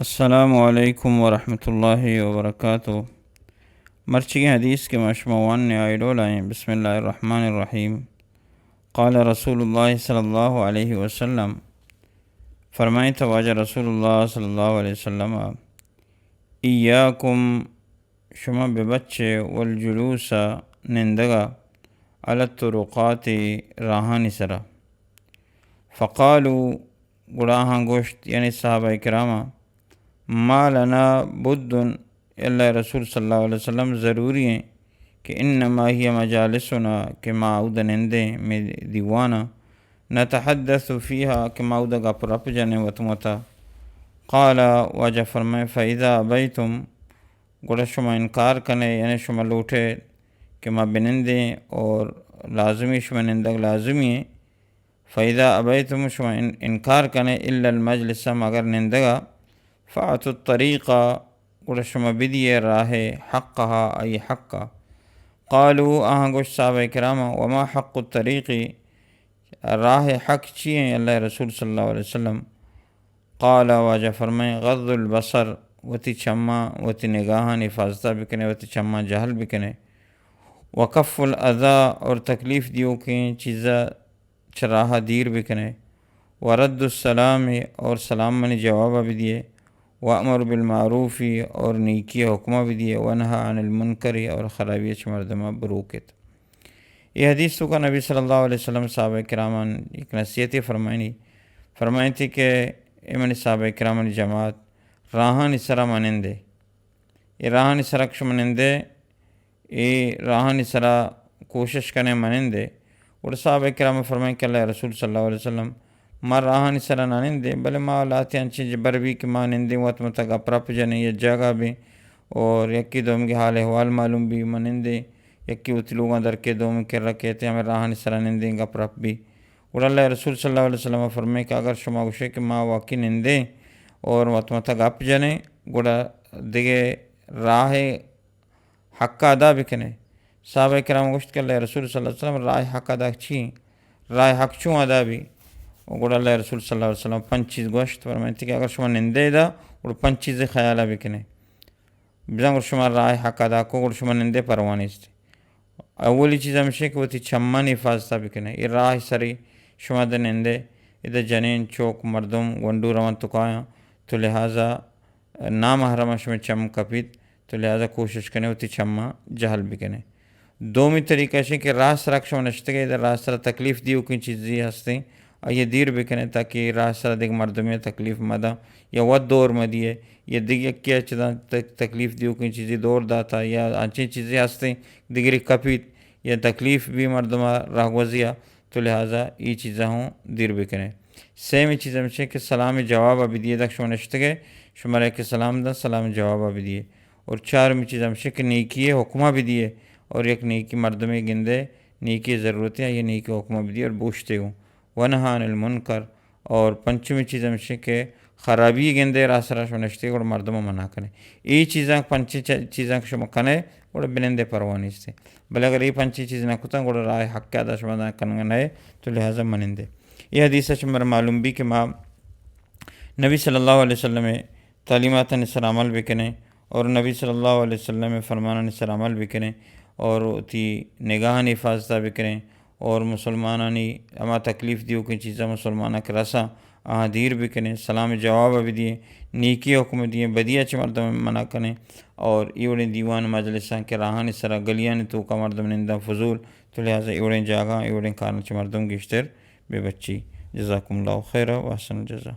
السلام علیکم ورحمۃ اللہ وبرکاتہ۔ مرچیگیں حدیث کہ ما شما واننے آئی ڈولا ایں۔ بسم اللہ الرحمن الرحیم۔ قال رسول اللہ صلی اللہ علیہ وسلم، فرمائیت واجہ رسول اللہ صلی اللہ علیہ وسلم، ایاکم، شما ببچے، والجلوس، نندگا، علی الطرقات، راہانی سرا۔ فقالوا، گڑا آہاں گوشت، یعنی صحابہ کراما، ما لنا بد، اللہ رسول صلی اللہ علیہ وسلم، ضروری ایں کہ انما ہی مجالسنا، کہ ما اود نندیں، مے دیوانا، نتحدث فیہا، کہ ما اود گپ رپ جنیں وت متا۔ قال، واجہ فرمائے، فاذا ابیتم، گڑا شما انکار کنے، یعنی شما لوٹے کہ ما بنندیں اور لازمی شما نندگ لازمی ایں۔ فاذا ابیتم، شما ان-، انکار کنے، الا المجلس، مگر نندگا، فاعطوا الطریق، گڑا شما بدیے راہ حقہا، آئی حقا۔ قالوا، آہاں گوشت صحابہ کراما، وما حق الطریق، راہ حق چی ایں اللہ رسول صلی اللہ علیہ وسلم؟ قال، واجہ فرمائیں، غض البصر، وتی چماں، وتی نگاہانی حفاظتا بکنے، وتی چماں جہل بکنے، وکف الاذی، اور تکلیف دیوکیں چیزا چہ راہا دیر بکنے، ورد السلام، اور سلام منی جوابا بدیے، وامر بالمعروف، اور نیکی حکمہ بدیے، ونہ عن المنکر، اور خرابی چہ مردما بروکت۔ اے حدیث توکا نبی صلی اللہ علیہ وسلم صحابہ کرامان یک نصیحتے فرمائنی، فرمائنتی کہ اے منی صحابہ کرامانی جماعت، راہانی سرا ما نندے، اے راہانی سرا کہ شما نندے، اے راہانی سرا کوشش کنے ما نندے۔ گڑا صحابہ کرام فرمائیں کہ اللہ رسول صلی اللہ علیہ وسلم، ما راہانی سرا نہ نندیں، بلے ما لہتے انچیں جبر بی کہ ما نندیں، وت متا گپ رپ جنیں، یک جاگہ بیں اور یکی دومی حال احوال معلوم بی، ما نندیں، یکی وتی لوگاں در کے دومی کرا کیت، ہمے راہانی سرا نندیں، گپ رپ بی۔ گڑا اللہ رسول صلی اللہ علیہ وسلم فرمائے کہ اگر شما گوشے کہ ما واقعی نندیں اور وت متا گپ جنیں، گڑا دگہ راہ حق ادا بکنے۔ صحابہ کرام گوشت کہ اللہ رسول صلی اللہ علیہ وسلم، راہ حق ادا چی؟ راہ حق چون ادا بی؟ و گڑا اللہ رسول صلی اللہ علیہ وسلم پنچ چیز گوشت، فرمائیتی کہ اگر شما نندے دا، گڑا پنچ چیز خیالہ بکنے۔ بزاں گڑا شما راہ حق ادا کو، گڑا شما نندے پرواہ نیست۔ اولی چیز ہمشی کہ وتی چمانی حفاظتا بکنے۔ اے راہ سری شما دے نندے، ادا جنین، چوک، مردم، گونڈو روان تو کایاں، تو لہذا نامحرم شمے چم کپیت، تو لہذا کوشش کنے وتی چماں جہل بکنے۔ دومی طریقہ اشیں کہ راہ سرا کہ شما نشتگے، ادا راہ سرا تکلیف دیوکیں چیزی ہستیں، آئی دیر بکنے تاکہ راہ سرا دگہ مردمے تکلیف مداں یا وت دور مدیے یا دگہ یکے چداں تک-، تکلیف دیوکیں چیزی دور داتا یا انچیں چیزی ہستیں دگری کپیت یا تکلیف بی مردما راہ گوزیا، تو لہذا ای چیزاں ہوں دیر بکنے۔ سیمی چیز ہمشی کہ سلام جوابا بدیے، دک شما نشتگے، شمارا کہ سلام داں، سلام جوابا بدیے۔ اور چارمی چیز ہمشی کہ نیکی حکمہ بدیے، اور یک نیکی مردمے گندے، نیکی ضرورت ہے، یہ نیکی حکمہ بدیے اور بوشتے ہوں۔ ونہی عن المنکر، اور پنچمی چیز ہمشی کہ خرابی گندے راہ سرا شما نشتے، گڑا مردم منع کنے۔ ای چیزاں، پنچی چ-، چیزاں کہ شما کنے، گڑا بنندے پرواہ نیستے۔ بلے اگر ای پنچی چیز نہ کتاں، گڑا راہ حق ادا شما داں کنگا نئے، تو لہذا منندے۔ یہ حدیث چ مر معلوم بی کہ ما نبی صلی اللہ علیہ وسلم تعلیماتانی سر عمل بکنیں اور نبی صلی اللہ علیہ وسلم فرمانانی سر عمل بکنیں اور وتی نگاہانی حفاظتا بکنیں اور مسلمانانی ہما تکلیف دیوکیں چیزاں مسلماناں کہ رساں، آہاں دیر بکنیں، سلام جوابا بدییں، نیکی حکم دییں، بدیا چہ مردم منع کنیں اور ایوڑیں دیوان مجلساں کہ راہانی سرا گلیانی توکا مردم ننداں فضول، تو لہذا ایوڑیں جاگہاں، ایوڑیں کاراں چہ مردم گیشتر بہ بچی۔ جزاکم اللہ خیرا و احسن الجزا۔